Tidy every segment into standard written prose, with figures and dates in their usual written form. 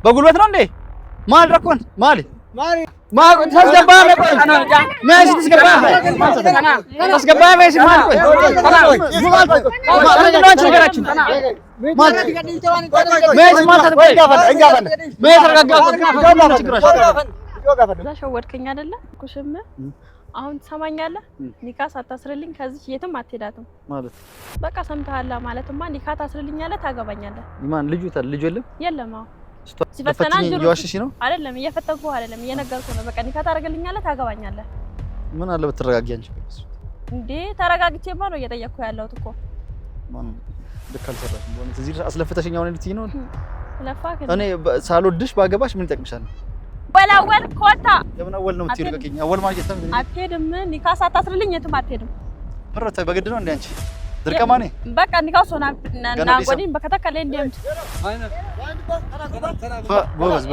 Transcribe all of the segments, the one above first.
በጉልበት ነው እንዴ? ማል ረኮን ማል ማል ታስገባ መሲ ታስገባ ታስገባ መሲ ማል ቆይ ምንድን ነው አንቺ ነገራችን ማል መሲ ማል ቆይ መሲ ተረጋጋ። ሸወድከኝ አይደለ? ኩሽም አሁን ትሰማኛለህ? ኒካ ሳታስርልኝ ከዚህ የትም አትሄዳትም። ማለት በቃ ሰምተሃል። ማለትማ ኒካ ታስርልኛለህ፣ ታገባኛለህ። ማን ልጁ ልጁ የለም የለም። አዎ እየዋሸሽ ነው አይደለም? እየፈተንኩህ አይደለም፣ እየነገርኩህ ነው። በቃ ኒካ ታደርግልኛለህ፣ ታገባኛለህ። ምን አለ ብትረጋጊ አንቺ። እንዴ ተረጋግቼማ ነው እየጠየቅኩህ ያለሁት እኮ። ማን ልክ አልሰራሽም። በእውነት እዚህ አስለፍተሽኝ አሁን ልትይ ነው? ለፋክ እኔ ሳልወድሽ ባገባሽ ምን ይጠቅምሻል? ወላወል ኮታ ለምን አወል ነው የምትይው? ልቀቂኝ። አወል ማለት አትሄድም። ኒካ ሳታስርልኝ የትም አትሄድም። ምረት በግድ ነው እንዴ አንቺ ድርቀማ ነኝ። በቃ ኒካ ሶና ናጎዲን በከተከለ እንደምት ጎበዝ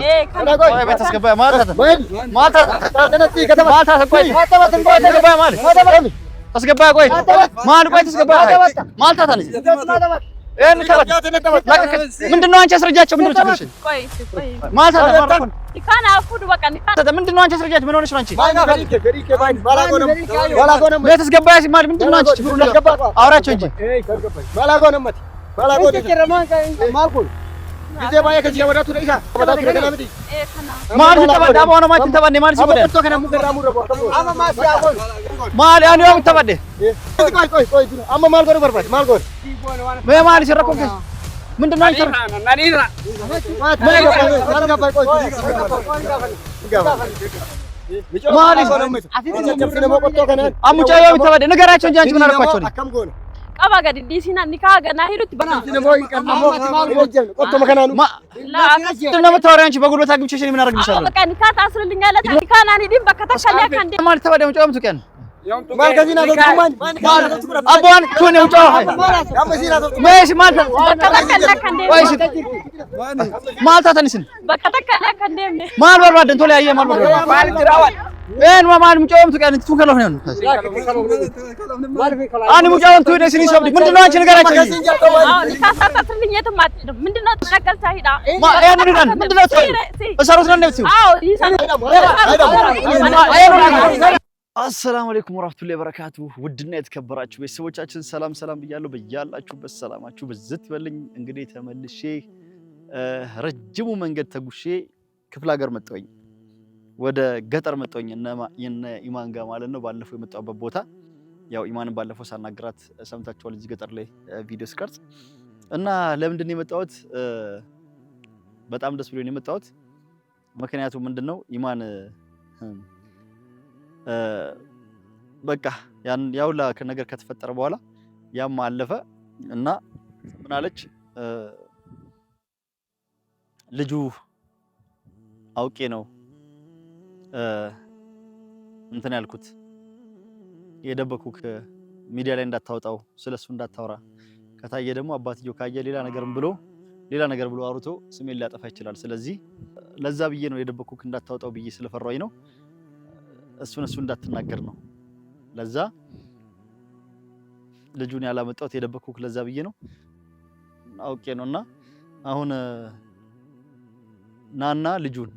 ምንድን ነው አንቺ አስረጃቸው። ምንድን ነው ችግርሽን? ምንድን ነው አንቺ አስረጃቸው። ምን ሆነሽ ነው አንቺ? ቤት አስገባ ማለት ምንድን ነው አንቺ ችግሩ? አውራቸው እንጂ ንገራቸው እንጂ አንቺ ምን አደረኳቸው? ቀባ ገዲ ዲሲና ኒካ ገና ሂዱት ምንድን ነው የምታወሪው አንቺ? በጉልበት አግብቼሽ እኔ ምን አደርግልሻለሁ? በቃ ኒካ ታስርልኛለህ። ኒካ ናኒ ዲን በከተከለ ከንዴ ማለት ተባደ ሙጫው ምትቀን አቧን ቱን ሙጫው መሽ ማለት ማልታ ተንስን በከተከለ ከንዴ ማል በርባደን ቶሎ ያየ ማል በርባደን ኤን ማል ሙጫው ምትቀን ቱ ከለው ነው አኒ ሙጫው ቱ ደስኒ ሰብዲ ምንድን ነው አንቺ ንገራቸው እንጂ አዎ ኒካ ሳታስርልኝ የትም አትሄድም። ምንድን ነው ተነቀልታ ሂዳ ማ ያን ንገራን ምንድን ነው እሰሩት ነው እንደምትይው? አዎ ይሰሩ። አሰላሙ አለይኩም ወራህመቱላሂ ወበረካቱ። ውድና የተከበራችሁ ቤተሰቦቻችን ሰላም ሰላም ብያለሁ። በያላችሁበት ሰላማችሁ ብዝት ይበልኝ። እንግዲህ ተመልሼ ረጅሙ መንገድ ተጉሼ ክፍለ ሀገር መጣሁኝ፣ ወደ ገጠር መጣሁኝ የነ ኢማን ጋር ማለት ነው። ባለፈው የመጣሁበት ቦታ ያው ኢማንን ባለፈው ሳናግራት ሰምታችኋል፣ እዚህ ገጠር ላይ ቪዲዮ ስቀርጽ እና ለምንድን ነው የመጣሁት? በጣም ደስ ብሎኝ ነው የመጣሁት። ምክንያቱም ምንድነው ኢማን በቃ ያን ያውላ ነገር ከተፈጠረ በኋላ ያም አለፈ እና ምን አለች ልጁ አውቄ ነው እንትን ያልኩት የደበኩክ ሚዲያ ላይ እንዳታወጣው ስለሱ እንዳታወራ፣ ከታየ ደግሞ አባትየው ካየ ሌላ ነገርም ብሎ ሌላ ነገር ብሎ አውርቶ ስሜን ሊያጠፋ ይችላል። ስለዚህ ለዛ ብዬ ነው የደበኩክ እንዳታወጣው ብዬ ስለፈራኝ ነው። እሱን እሱ እንዳትናገር ነው። ለዛ ልጁን ያላመጣሁት የደበኩክ ለዛ ብዬ ነው አውቄ ነው። እና አሁን ናና ልጁን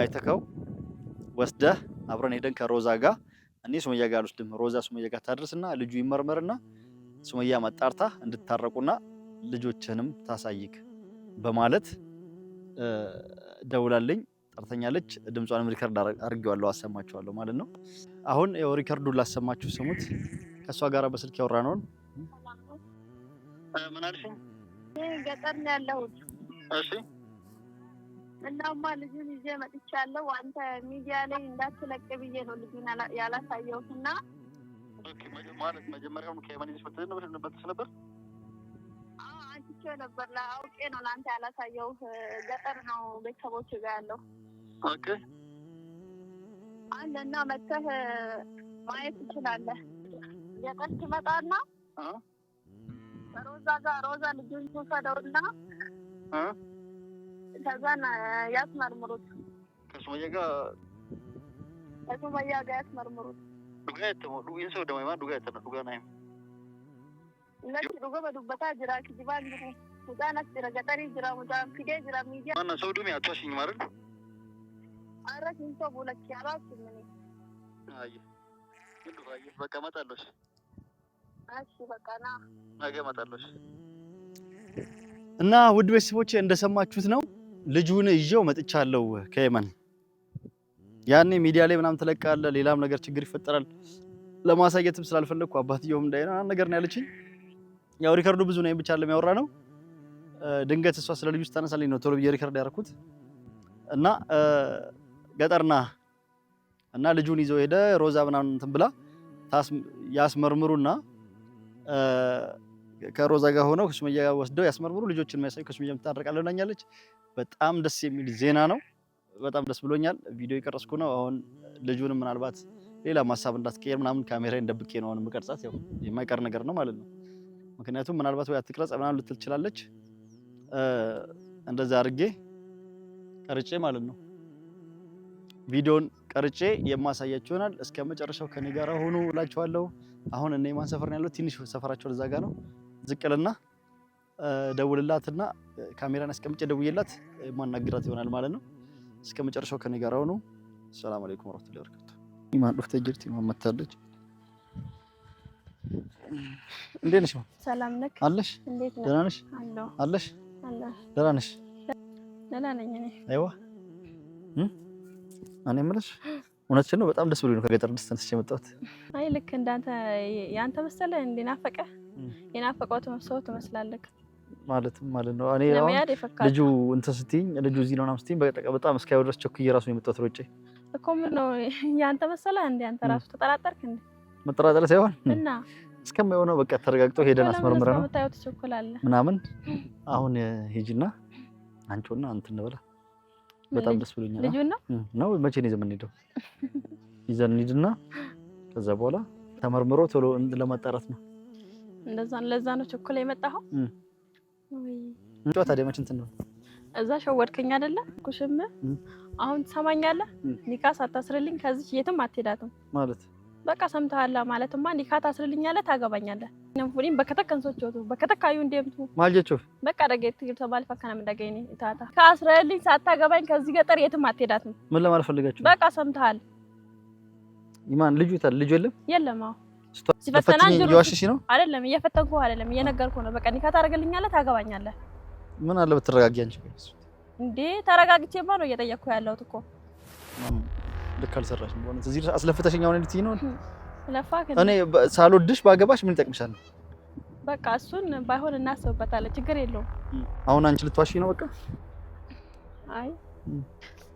አይተከው ወስደህ አብረን ሄደን ከሮዛ ጋር እኔ ሱመያ ጋር አልወስድም። ሮዛ ሱመያ ጋር ታድርስና ልጁ ይመርመርና ሱመያ መጣርታ እንድታረቁና ልጆችህንም ታሳይክ በማለት ደውላልኝ ጠርተኛለች። ድምጿንም record አድርጌዋለሁ አሰማችኋለሁ ማለት ነው። አሁን ያው record ኡን ላሰማችሁ ስሙት። ከእሷ ጋር በስልክ ያወራነውን ምን አልሽኝ? ገጠር ነው ያለሁት። እሺ እናማ ልጁን ይዤ መጥቻለሁ። አንተ ሚዲያ ላይ እንዳትለቅ ብዬ ነው ልጁን ያላሳየሁት እና okay። ማለት መጀመሪያውን ከየመን ይዘሽ መጥተሽ ነበር? አዎ አንስቼው ነበር። አውቄ ነው ለአንተ ያላሳየሁህ። ገጠር ነው ቤተሰቦች ጋር ያለው okay አለ እና መተህ ማየት ትችላለህ። ገጠር ትመጣና ሮዛ ጋር ሮዛ ልጁን ትውሰደውና ከዛን ያስመርምሩት። ከሱመያ ጋር ከሱመያ ጋር ያስመርምሩት። dhugaa jettamo dhugiin soodama himaa dhugaa jettama dhugaa naa hima Laki dhugama dubbataa jira kijibaan jiru. Mucaan as jira, gaxarii jira, mucaan fidee jira miidiyaa. ማነው ሰው ዱሜ አትዋሽኝም አይደል? Arra siin sobu lakkii alaachi. አይ አይ በቃ እመጣለሁ። እሺ እሺ በቃ ና። ነገ እመጣለሁ። እሺ። እና ውድ ቤተሰቦቼ እንደሰማችሁት ነው። ልጁን ይዤው መጥቻለሁ ከየመን። ያኔ ሚዲያ ላይ ምናምን ትለቃለህ፣ ሌላም ነገር ችግር ይፈጠራል። ለማሳየትም ስላልፈለግኩ አባትየውም እንዳይና ነገር ነው ያለችኝ። ያው record ኡ ብዙ ነው፣ ብቻ ለሚያወራ ነው። ድንገት እሷ ስለ ልጁ ስታነሳልኝ ነው ቶሎ ብዬ record ያደረኩት። እና ገጠርና እና ልጁን ይዘው ሄደ። ሮዛ ምናምን እንትን ብላ ያስመርምሩና ከሮዛ ጋር ሆነው ከሱመያ ወስደው ያስመርምሩ፣ ልጆችን የሚያሳዩ ከሱመያ ታረቃለህ ብላኛለች። በጣም ደስ የሚል ዜና ነው። በጣም ደስ ብሎኛል። ቪዲዮ የቀረጽኩ ነው። አሁን ልጁንም ምናልባት ሌላ ሀሳብ እንዳትቀየር ምናምን ካሜራዬን ደብቄ ነው አሁን የምቀርጻት። ያው የማይቀር ነገር ነው ማለት ነው። ምክንያቱም ምናልባት ወይ አትቅረጽ ምናምን ልትል ትችላለች። እንደዛ አድርጌ ቀርጬ ማለት ነው ቪዲዮን ቀርጬ የማሳያችሁ ይሆናል። እስከ መጨረሻው ከኔ ጋር ሆኑ እላችኋለሁ። አሁን እኔ ማን ሰፈር ነው ያለው? ትንሽ ሰፈራቸው እዛ ጋር ነው። ዝቅልና ደውልላትና ካሜራን አስቀምጬ ደውዬላት የማናግራት ይሆናል ማለት ነው። እስከ መጨረሻው ከኔ ጋር ሆኑ። ሰላም አለይኩም ወራህመቱላሂ ወበረካቱ። ኢማን ዶክተር ጅርቲ ኢማን መታለች። እንዴት ነሽ? ሰላም ነክ አለሽ? እንዴት ነህ? ደህና ነሽ? አለሁ። አለሽ? አለሁ። ደህና ነሽ? ደህና ነኝ እኔ። አይዋ እኔ የምልሽ እውነትሽን ነው። በጣም ደስ ብሎኝ ነው ከገጠር ደስ ተነስቼ የመጣሁት። አይ ልክ እንዳንተ ያንተ መሰለህ እንደ ናፈቀ የናፈቀው ሰው ትመስላለህ ማለት ማለት ነው። እኔ አሁን ልጁ እንትን ስትይኝ ልጁ እዚህ ነው ምናምን ስትይኝ በጣም እስካየው ድረስ ቸኩዬ እራሱ ነው የመጣሁት ሮጬ። እኮ ምን ነው ያንተ መሰለህ እንደ አንተ ራሱ ተጠራጠርክ እንዴ? መጠራጠር ሳይሆን እና እስከማይሆነው በቃ ተረጋግጦ ሄደን አስመርምረ ነው የምታየው ትቸኩላለህ ምናምን። አሁን ሂጂና አንቺውና እንትን እንበላ። በጣም ደስ ብሎኛል። ልጁን ነው ነው መቼ ነው ይዘን የምንሄደው? ይዘን እንሂድና ከዛ በኋላ ተመርምሮ ቶሎ ለማጣራት ነው። እንደዛ ለዛ ነው ቸኩላ የመጣኸው? ወይ ታዲያ መቼ እንትን ነው እዛ ሸወድከኝ አይደለ? ኩሽም አሁን ትሰማኛለህ? ኒካ ሳታስርልኝ ከዚህ የትም አትሄዳትም ማለት በቃ ሰምተሃል። ማለትማ ኒካ ታስርልኛለህ፣ ታገባኛለህ። ነንፉሪን በከተከን ሶቾቱ በከተካዩ እንደምቱ ማልጀቹ በቃ ደገት ተባል ፈከናም እንደገኝ ታታ ካስረልኝ ሳታገባኝ ከዚህ ገጠር የትም አትሄዳትም። ምን ለማለት ፈልጋችሁ? በቃ ሰምተሃል። ኢማን ልጁ ይታል ልጁ የለም የለም። አዎ እየዋሸሽ ነው አይደለም? እየፈተንኩህ አይደለም፣ እየነገርኩህ ነው። በቃ ኒካ ታደርግልኛለህ፣ ታገባኛለህ። ምን አለ ብትረጋጊ አንቺ። እንዴ ተረጋግቼማ ነው እየጠየቅኩህ ያለሁት እኮ። ልክ አልሰራሽም በእውነት። እዚህ አስለፍተሽኝ አሁን ልትይ ነው? ለፋክ እኔ ሳልወድሽ ባገባሽ ምን ይጠቅምሻል? በቃ እሱን ባይሆን እናስብበታለን፣ ችግር የለውም። አሁን አንቺ ልትዋሺኝ ነው? በቃ አይ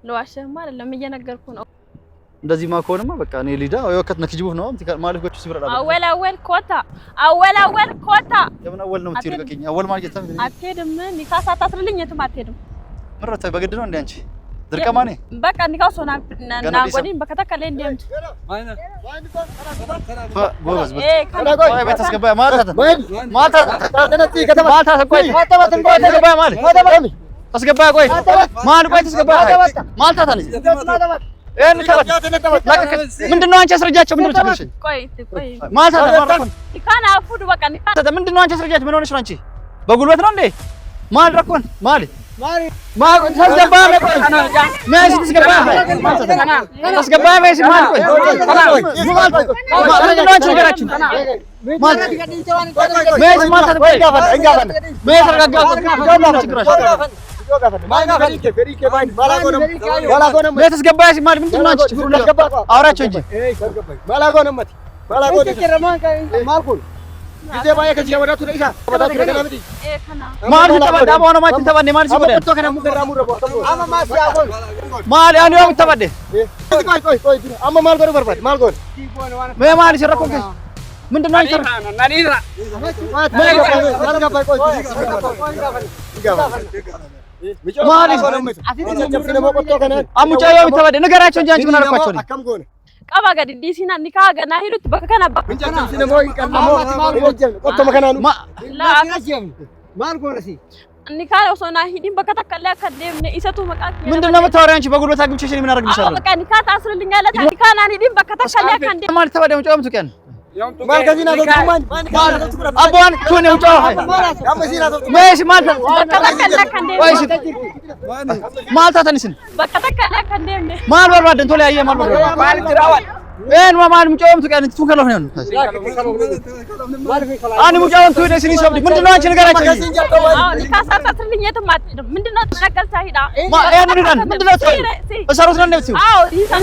ልዋሽህማ አይደለም፣ እየነገርኩህ ነው። እንደዚህማ ከሆነማ በቃ እኔ ሊዳ ወከት ነክጅቡህ ነው ማለት ጎቹ ሲብራ አወል አወል ኮታ አወል አወል ኮታ የምን አወል ነው የምትይው? ልቀቂኝ። አወል ማለት አትሄድም። ኒካ ሳታስርልኝ የትም አትሄድም። ምረተ በግድ ነው እንዴ አንቺ ድርቀማ ነኝ በቃ ኒካው ሶና ናጎዲን በከተከለ እንደምት ጎበዝ ቤት አስገባ ማለት ማታ ማታ ቆይ አስገባ ቆይ ማን ቆይ ተስገባ ማልታ ታነሲ ምንድን ነው አንቺ አስረጃቸው። ምንድን ነው ችግርሽ? ማልታ ምንድን ነው አንቺ አስረጃቸው። ምን ሆነሽ ነው አንቺ? በጉልበት ነው እንዴ? ማል ረኮን ማል አውራቸው እንጂ ንገራቸው እንጂ አንቺ ምን አደረኳቸው? ቀባ ገድ ዲሲና ኒካ ገና ሂዱት በከከና ኒካ ሶና ሂዲን በከተከለ ከደምነ ኢሰቱ መቃት ምንድን ነው የምታወሪው አንቺ? በጉልበት አግብቼሽ እኔ ምን አደርግልሻለሁ? በቃ ኒካ ታስርልኛለህ። ኒካ ናን ሂዲን በከተከለ ከንደ ማለት ተባደም ጨምቱ ቀን Abbaan kun mucaa meeshi maal maal taatan isin Bakka takka illee akka hin deemne. Maal barbaadan tole ayyee maal barbaadan een maal mucaa tuqee ani tuun kalofne ani mucaa tuqee isin sobdi ምንድን ነው አንቺ ንገራቸው አዎ ኒካ ሳታስርልኝ የትም አትሄድም። ምንድን ነው ተነቀልታ ሂዳ ምንድን ነው እሰሩት ነው እንደምትይው? አዎ ይሰሩ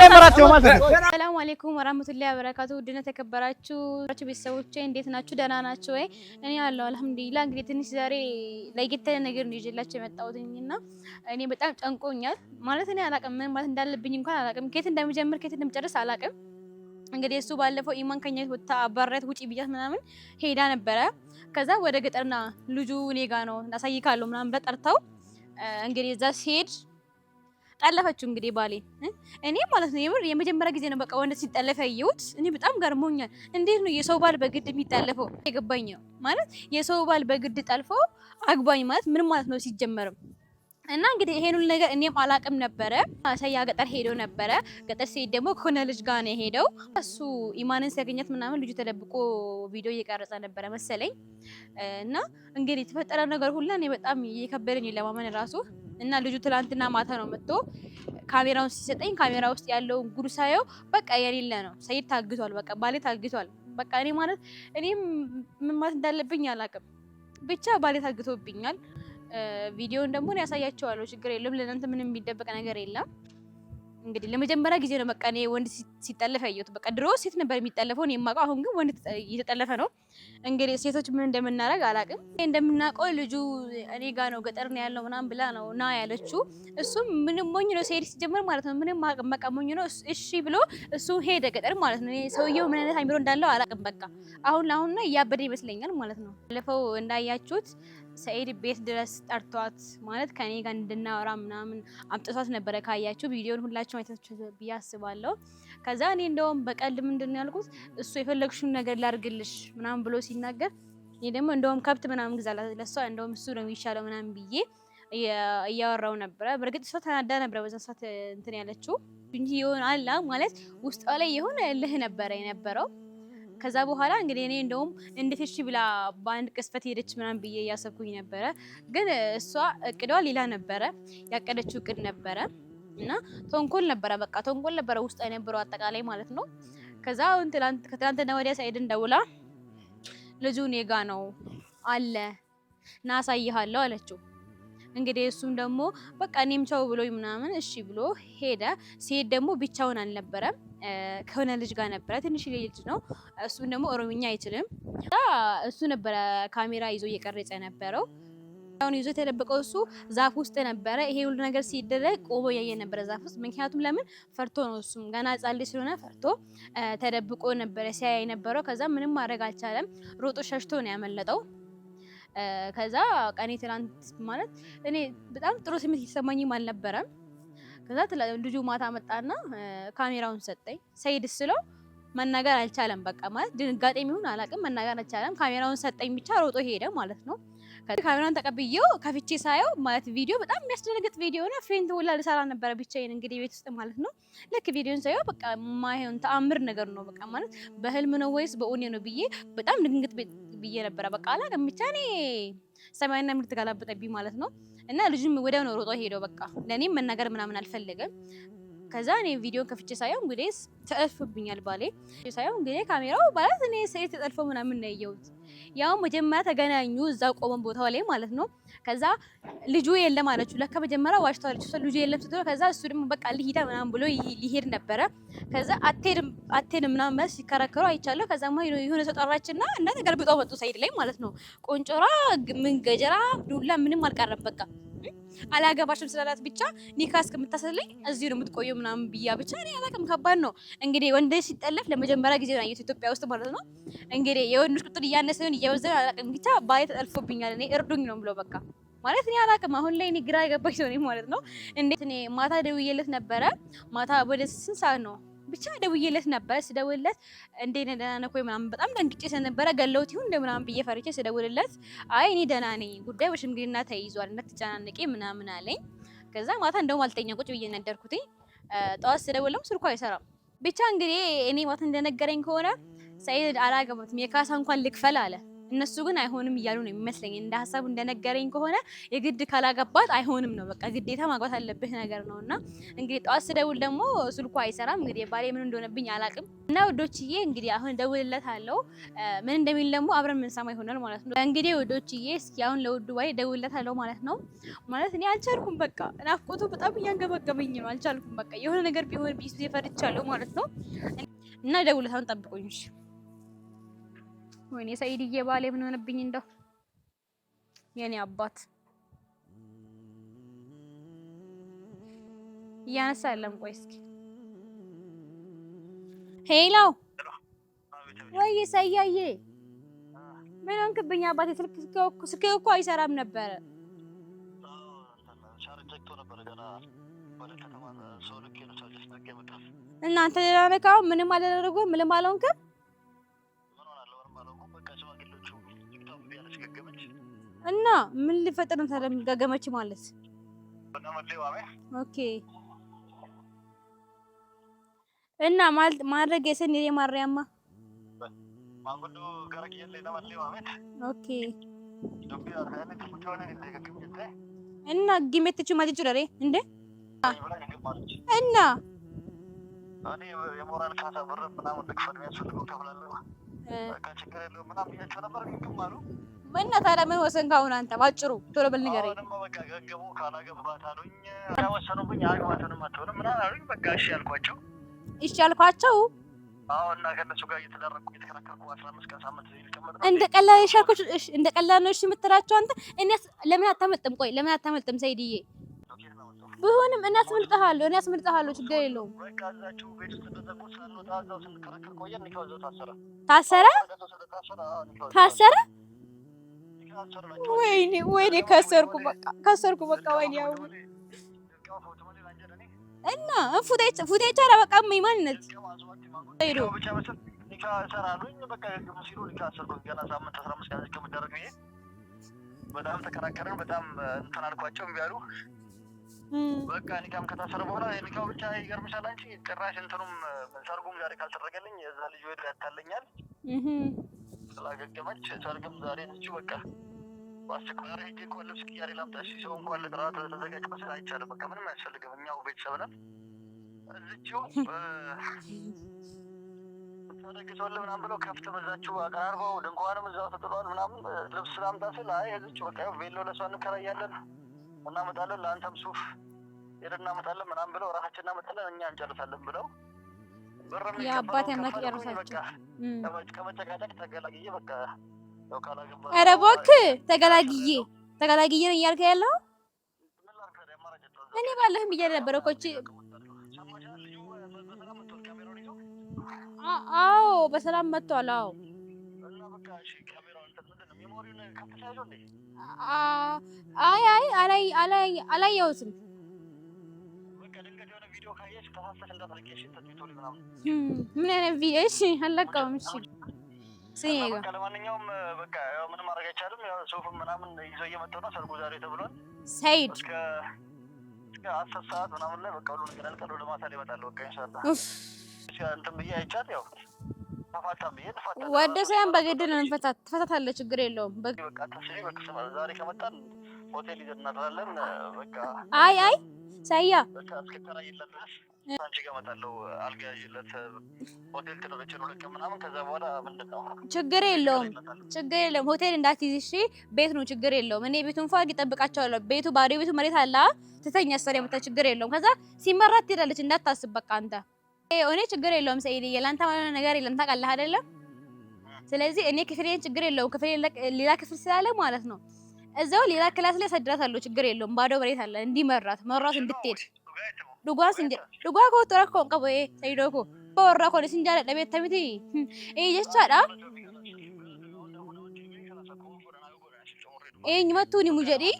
ሰላም አለይኩም ወራህመቱላሂ ወበረካቱ። ውድና ተከበራችሁ ቤተሰቦቼ እንዴት ናችሁ? ደህና ናችሁ ወይ? እኔ አለሁ አልሐምዱሊላህ። እንግዲህ ትንሽ ዛሬ ለየት ያለ ነገር ነው ይዤላችሁ የመጣሁትኝና እኔ በጣም ጨንቆኛል። ማለት እኔ አላቅም፣ ምን ማለት እንዳለብኝ እንኳን አላቅም፣ ከየት እንደምጀምር ከየት እንደምጨርስ አላቅም። እንግዲህ እሱ ባለፈው ኢማን ከኛ ቤት ወጥታ አባራት ውጪ ብያት ምናምን ሄዳ ነበረ። ከዛ ወደ ገጠርና ልጁ እኔ ጋ ነው አሳይካለሁ ምናምን ብላ ጠርተው እንግዲህ እዛ ሲሄድ ጠለፈችው። እንግዲህ ባሌ እኔ ማለት ነው የምር የመጀመሪያ ጊዜ ነው በቃ ወንድ ሲጠለፍ ያየሁት። እኔ በጣም ገርሞኛል። እንዴት ነው የሰው ባል በግድ የሚጠለፈው? የገባኝ ነው ማለት የሰው ባል በግድ ጠልፎ አግባኝ ማለት ምን ማለት ነው ሲጀመርም? እና እንግዲህ ይሄን ሁሉ ነገር እኔም አላቅም ነበረ። ሰያ ገጠር ሄዶ ነበረ። ገጠር ሲሄድ ደግሞ ከሆነ ልጅ ጋር ነው የሄደው። እሱ ኢማንን ሲያገኛት ምናምን ልጁ ተደብቆ ቪዲዮ እየቀረጸ ነበረ መሰለኝ። እና እንግዲህ የተፈጠረ ነገር ሁላ እኔ በጣም እየከበደኝ ለማመን ራሱ። እና ልጁ ትላንትና ማታ ነው መጥቶ ካሜራውን ሲሰጠኝ ካሜራ ውስጥ ያለውን ጉድ ሳየው በቃ የሌለ ነው። ሰይድ ታግቷል፣ በቃ ባሌ ታግቷል። በቃ እኔ ማለት እኔ ምን ማለት እንዳለብኝ አላቅም። ብቻ ባሌ ታግቶብኛል። ቪዲዮን ደግሞ እኔ ያሳያቸዋለሁ። ችግር የለም። ለእናንተ ምንም የሚደበቅ ነገር የለም። እንግዲህ ለመጀመሪያ ጊዜ ነው በቃ እኔ ወንድ ሲጠለፍ ያየሁት። በቃ ድሮ ሴት ነበር የሚጠለፈው እኔ የማውቀው፣ አሁን ግን ወንድ እየተጠለፈ ነው። እንግዲህ ሴቶች ምን እንደምናደርግ አላውቅም። እንደምናውቀው ልጁ እኔ ጋ ነው ገጠር ነው ያለው ምናምን ብላ ነው ና ያለችው። እሱም ምንም ሞኝ ነው ሲሄድ ሲጀምር ማለት ነው። ምንም አቅም በቃ ሞኝ ነው። እሺ ብሎ እሱ ሄደ ገጠር ማለት ነው። እኔ ሰውየው ምን አይነት አይምሮ እንዳለው አላውቅም። በቃ አሁን አሁን ነው እያበደ ይመስለኛል ማለት ነው። ባለፈው እንዳያችሁት ሰኢድ ቤት ድረስ ጠርቷት ማለት ከኔ ጋር እንድናወራ ምናምን አምጥቷት ነበረ። ካያችሁ ቪዲዮን ሁላችሁም አይታችሁ ብዬ አስባለሁ። ከዛ እኔ እንደውም በቀልድ ምንድን ነው ያልኩት እሱ የፈለግሽውን ነገር ላድርግልሽ ምናምን ብሎ ሲናገር እኔ ደግሞ እንደውም ከብት ምናምን ግዛ ለሷ እንደውም እሱ ነው የሚሻለው ምናምን ብዬ እያወራው ነበረ። በእርግጥ እሷ ተናዳ ነበረ በዛ ሰዓት እንትን ያለችው እንጂ የሆነ አላ ማለት ውስጧ ላይ የሆነ እልህ ነበረ የነበረው። ከዛ በኋላ እንግዲህ እኔ እንደውም እንዴት እሺ ብላ በአንድ ቅስፈት ሄደች ምናምን ብዬ እያሰብኩኝ ነበረ። ግን እሷ እቅዷ ሌላ ነበረ፣ ያቀደችው እቅድ ነበረ እና ተንኮል ነበረ፣ በቃ ተንኮል ነበረ ውስጥ የነበረው አጠቃላይ ማለት ነው። ከዛ አሁን ከትላንትና ወዲያ ሰኢድን ደውላ ልጁ እኔ ጋ ነው አለ ና አሳይሃለሁ አለችው። እንግዲህ እሱም ደግሞ በቃ እኔም ቻው ብሎኝ ምናምን እሺ ብሎ ሄደ። ሲሄድ ደግሞ ብቻውን አልነበረም ከሆነ ልጅ ጋር ነበረ። ትንሽ ልጅ ነው። እሱም ደግሞ ኦሮምኛ አይችልም። እሱ ነበረ ካሜራ ይዞ እየቀረጸ ነበረው። አሁን ይዞ የተደበቀው እሱ ዛፍ ውስጥ ነበረ። ይሄ ሁሉ ነገር ሲደረግ ቆሞ እያየ ነበረ ዛፍ ውስጥ። ምክንያቱም ለምን ፈርቶ ነው። እሱም ገና ሕፃን ልጅ ስለሆነ ፈርቶ ተደብቆ ነበረ ሲያይ ነበረው። ከዛ ምንም ማድረግ አልቻለም። ሮጦ ሸሽቶ ነው ያመለጠው። ከዛ ቀኔ ትናንት ማለት እኔ በጣም ጥሩ ስሜት እየተሰማኝም አልነበረም። ከዛ ልጁ ማታ መጣና ካሜራውን ሰጠኝ። ሰይድ ስለው መናገር አልቻለም። በቃ ማለት ድንጋጤ የሚሆን አላውቅም፣ መናገር አልቻለም። ካሜራውን ሰጠኝ ብቻ ሮጦ ሄደ ማለት ነው። ካሜራውን ተቀብዬው ከፍቼ ሳየው ማለት ቪዲዮ በጣም የሚያስደነግጥ ቪዲዮ ነው። faint ሁላ ልሰራ ነበረ ብቻዬን እንግዲህ ቤት ውስጥ ማለት ነው። ልክ ቪዲዮን ሳየው በቃ ማይሆን ተአምር ነገር ነው። በቃ ማለት በህልም ነው ወይስ በእውኔ ነው ብዬ በጣም ድንግጥ ብዬ ነበረ። በቃ አላውቅም ብቻ እኔ ሰማይና ምድር ተገላበጠብኝ ማለት ነው። እና ልጁም ወዲያው ነው ሮጦ ሄደው በቃ ለእኔም መናገር ምናምን አልፈለገም። ከዛ እኔ ቪዲዮን ከፍቼ ሳየው እንግዲህ ተጠልፎብኛል ባሌ ሳየው እንግዲህ ካሜራው ማለት እኔ ሰይድ ተጠልፎ ምናምን ነው ያየሁት። ያው መጀመሪያ ተገናኙ እዛው ቆመን ቦታው ላይ ማለት ነው። ከዛ ልጁ የለም አለችው። ለካ መጀመሪያ ዋሽተዋለች እሷ ልጁ የለም ስትለው፣ ከዛ እሱ ደግሞ በቃ ልሂዳ ምናምን ብሎ ሊሄድ ነበረ። ከዛ አትሄድም አትሄድም ምናምን ማለት ሲከራከሩ አይቻለሁ። ከዛማ የሆነ ሰው ጠራችና እና ተገልብጠው መጡ ሰይድ ላይ ማለት ነው። ቆንጮራ ምን ገጀራ ዱላ ምንም አልቀረም በቃ አላገባሽም ስላላት ብቻ ኒካ እስከምታስርልኝ እዚሁ ነው የምትቆየው ምናምን ብያ ብቻ እኔ አላውቅም። ከባድ ነው እንግዲህ ወንድ ሲጠለፍ ለመጀመሪያ ጊዜ ነው ያየሁት ኢትዮጵያ ውስጥ ማለት ነው። እንግዲህ የወንዶች ቁጥር እያነሰ ይሁን እየበዛ አላውቅም፣ ብቻ ባሌ ተጠልፎብኛል፣ እኔ እርዱኝ ነው ብሎ በቃ ማለት እኔ አላውቅም። አሁን ላይ እኔ ግራ የገባኝ ሰው ነኝ ማለት ነው። እንዴት እኔ ማታ ደውዬለት ነበረ። ማታ ወደ ስንት ሰዓት ነው ብቻ ደውዬለት ነበረ። ስደውልለት እንዴት ነህ ደህና ነህ ወይ ምናምን በጣም ደንግጬ ስለነበረ ገለውት ይሁን እንደ ምናምን ብዬ ፈርቼ ስደውልለት አይ እኔ ደህና ነኝ፣ ጉዳይ በሽምግልና ተይዟል እንዳትጨናነቂ ምናምን አለኝ። ከዛ ማታ እንደውም አልተኛ ቁጭ ብዬ ነገርኩትኝ። ጠዋት ስደውልም ስልኩ አይሰራም። ብቻ እንግዲህ እኔ ማታ እንደነገረኝ ከሆነ ሰኢድ አላገባትም የካሳ እንኳን ልክፈል አለ። እነሱ ግን አይሆንም እያሉ ነው የሚመስለኝ። እንደ ሀሳቡ እንደነገረኝ ከሆነ የግድ ካላገባት አይሆንም ነው፣ በቃ ግዴታ ማግባት አለብህ ነገር ነው። እና እንግዲህ ጠዋት ስደውል ደግሞ ስልኩ አይሰራም። እንግዲህ ባሌ ምን እንደሆነብኝ አላቅም። እና ውዶችዬ እንግዲህ አሁን እደውልለታለሁ፣ ምን እንደሚል ደግሞ አብረን ምንሰማ ይሆናል ማለት ነው። እንግዲህ ውዶችዬ እስኪ አሁን ለውዱ ባሌ እደውልለታለሁ ማለት ነው። ማለት እኔ አልቻልኩም፣ በቃ ናፍቆቱ በጣም እያንገበገበኝ ነው። አልቻልኩም፣ በቃ የሆነ ነገር ቢሆን ቢሱ ፈርቻለሁ ማለት ነው። እና እደውልለታለሁ፣ ጠብቁኝ እሺ። ወይኔ ሰኢድዬ ባሌ ምን ሆነብኝ? እንደው የኔ አባት እያነሳ አይደለም። ቆይ እስኪ hello፣ ወይ ሰያዬ ምን ሆንክብኝ አባቴ? ስልክ እኮ አይሰራም ነበረ። እናንተ ሌላ ነካው ምንም አላደረጉም፣ ምንም አልሆንክም። እና ምን ሊፈጠር ነው ታዲያ? ገገመች ማለት okay። እና ማድረግ የሰን የማርያማ okay። እና ጊሜትቹ ማለት ጁረሬ እንዴ እና የሞራል ካሳ ብር ምናምን ልክፈል የሚያስፈልገው ከፍላለሁ፣ በቃ ችግር የለውም ምናምን ብያቸው ነበር። ግግም አሉ። እና ታዲያ ምን ወሰንክ አሁን አንተ? ባጭሩ ቶሎ በል ንገረኝ። አሁንማ በቃ ገገሙ። ካላገባት አሉኝ፣ ወሰኑብኝ። አግባትንም አትሆንም ምናምን አሉኝ። በቃ እሺ አልኳቸው። እሺ አልኳቸው። አዎ። እና ከእነሱ ጋር እየተዳረኩ እየተከራከርኩ 15 ቀን ሳምንት እዚህ ልቀመጥ ነው። እንደ ቀላል የሻልኩሽ እንደ ቀላል ነው እሺ የምትላቸው አንተ። እኔስ ለምን አታመልጥም? ቆይ ለምን አታመልጥም ሰይድዬ? ቢሆንም እኔ አስመልጥሃለሁ፣ እኔ አስመልጥሃለሁ፣ ችግር የለውም። በቃ እዛችሁ ቤት ውስጥ እንደዘጉ ሳንወጣ እዛው ስንከራከር ቆየን። ኒካው እዛው ታሰረ ታሰረ ታሰረ። ወይኔ ወይኔ፣ ከሰርኩ በቃ ከሰርኩ በቃ። ወይኔ ያው እና ፉቴቻ በቃ ማንነት ሄዶ በጣም ተከራከርን። በጣም እንትን አልኳቸው፣ እምቢ አሉ። በቃ ኒካም ከታሰረ በኋላ ኒካው ብቻ ይገርምሻል አንቺ ጭራሽ እንትኑም ሰርጉም ዛሬ ካልተደረገልኝ እዛ ልጅ ሄዶ ያታለኛል ስላገገመች ሰርግም ዛሬ ነች። በቃ በአስቸኳይ ዛሬ ሄጄ እንኳን ልብስ ቅያሬ ላምጣ፣ እሺ ሰው እንኳን ልጥራ ተዘጋጅ መስል አይቻልም። በቃ ምንም አያስፈልግም። እኛው ቤተሰብ ነን። እዚችው ተደግሶልህ ምናምን ብለው ከፍት በዛችሁ አቀራርበው ድንኳንም እዛው ተጥሏል ምናምን ልብስ ላምጣ ስል አይ እዚችው በቃ ቬሎ ለሷ እንከራያለን እናመጣለን፣ ለአንተም ሱፍ ሄደን እናመጣለን ምናምን ብለው ራሳችን እናመጣለን እኛ እንጨርሳለን ብለው የአባት አምላክ ጨርሳቸው። ከመጨቃጨቅ ተገላግዬ በቃ ኧረ እባክህ ተገላግዬ ተገላግዬ ነው እያልከ ያለው። እኔ ባለህም እያለ ነበረ እኮ እቺ። አዎ በሰላም መጥቷል። አዎ አይ አይ አላይ አላይ አላየሁትም። ምን አይነት ቪዲዮ? እሺ አልለቀውም። እሺ ስኔ ጋር ለማንኛውም በቃ ያው ምንም ማድረግ አይቻልም። ያው ሱፍም ምናምን ይዘው እየመጣሁ ነው። ሰርጉ ዛሬ ተብሏል። ሰይድ እስከ 10 ሰዓት ምናምን ላይ በቃ ሁሉ ነገር ያልቃል። ወደ ማታ ላይ እመጣለሁ። በቃ ኢንሻአላህ እንትን ብዬ አይቻት ያው ተፋታም ብዬ ተፋታ ወደ ሳይሆን በግድ ነው እንፈታት ትፈታታለህ። ችግር የለውም። በቃ ተስሪ በቃ ዛሬ ከመጣን ሆቴል ይዘን እናድራለን። በቃ አይ አይ ሳያ በቃ እስክከራይለት ድረስ አንቺ ጋር እመጣለሁ። አልጋ ያዥለት ሆቴል ትደረችን 2 ቀን ምናምን። ከዛ በኋላ ምንድን ነው ችግር የለውም፣ ችግር የለውም። ሆቴል እንዳትይዝ እሺ። ቤት ነው ችግር የለውም። እኔ ቤቱን ፋግ እጠብቃቸዋለሁ። ቤቱ ባዶ ቤቱ መሬት አለ ትተኛ ሰሪ መታ ችግር የለውም። ከዛ ሲመራት ትሄዳለች። እንዳታስብ በቃ አንተ እኔ ችግር የለውም ሰኢድዬ፣ ለአንተ ማለት ነገር የለም ታውቃለህ አይደለም? ስለዚህ እኔ ክፍሌን ችግር የለውም ክፍሌ ሌላ ክፍል ስላለ ማለት ነው እዛው ሌላ class ላይ ሰድራታለሁ። ችግር የለውም። ባዶ መሬት አለ እንዲመራት መራት እንድትሄድ dhugaan sin jedha dhugaa kootu rakkoo hin qabu Saidoo koo warraa kun isin jaaladha beekta miti jechaadha. Eenyumattuu ni mu jedhi.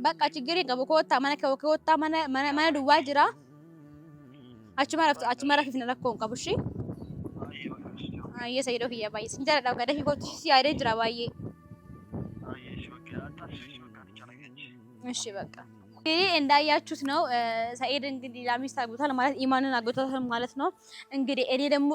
Bakka ችግር hin qabu, koottaa mana koottaa, mana duwwaa jira. Achuma rafifna, rakkoo hin qabu ishee. Ayyee Sayyidoo kiyya, baay'ee sin jaalladha, gada fi kootu si yaadee jira baay'ee. እሺ በቃ። እንግዲህ እንዳያችሁት ነው፣ ሰኢድ እንግዲህ ላሚስት አግብቷል ማለት ኢማንን አግብቷታል ማለት ነው። እንግዲህ እኔ ደግሞ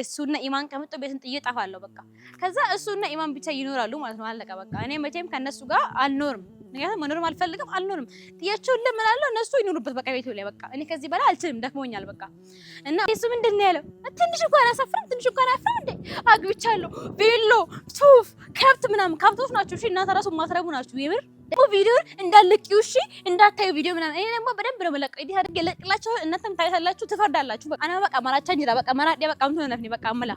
እሱና ኢማን ከመጡ ቤትን ጥዬ እጠፋለሁ። በቃ ከዛ እሱና ኢማን ብቻ ይኖራሉ ማለት ነው። አለቀ በቃ። እኔ መቼም ከነሱ ጋር አልኖርም። ምክንያቱም መኖርም አልፈልግም፣ አልኖርም። ጥያቸው ለምናለሁ፣ እነሱ ይኖሩበት በቃ ቤቱ ላይ። በቃ እኔ ከዚህ በላይ አልችልም፣ ደክሞኛል በቃ። እና እሱ ምንድን ነው ያለው? ትንሽ እንኳን አያሳፍርም? ትንሽ እንኳን አያፍርም እንዴ? አግብቻለሁ፣ ቬሎ፣ ሱፍ፣ ከብት ምናምን፣ ከብቶች ናቸው። እሺ እናንተ ራሱ ማትረቡ ናችሁ የምር። ደግሞ ቪዲዮን እንዳለቂው እሺ፣ እንዳታዩ ቪዲዮ ምናምን። እኔ ደግሞ በደንብ ነው የምለቀው። Edit አድርጌ እለቅላችኋለሁ። እናንተም ታዩታላችሁ፣ ትፈርዳላችሁ። በቃ አና በቃ marachaa jira በቃ መራዴ በቃ ምትሆነ ነፍኒ በቃ ምላ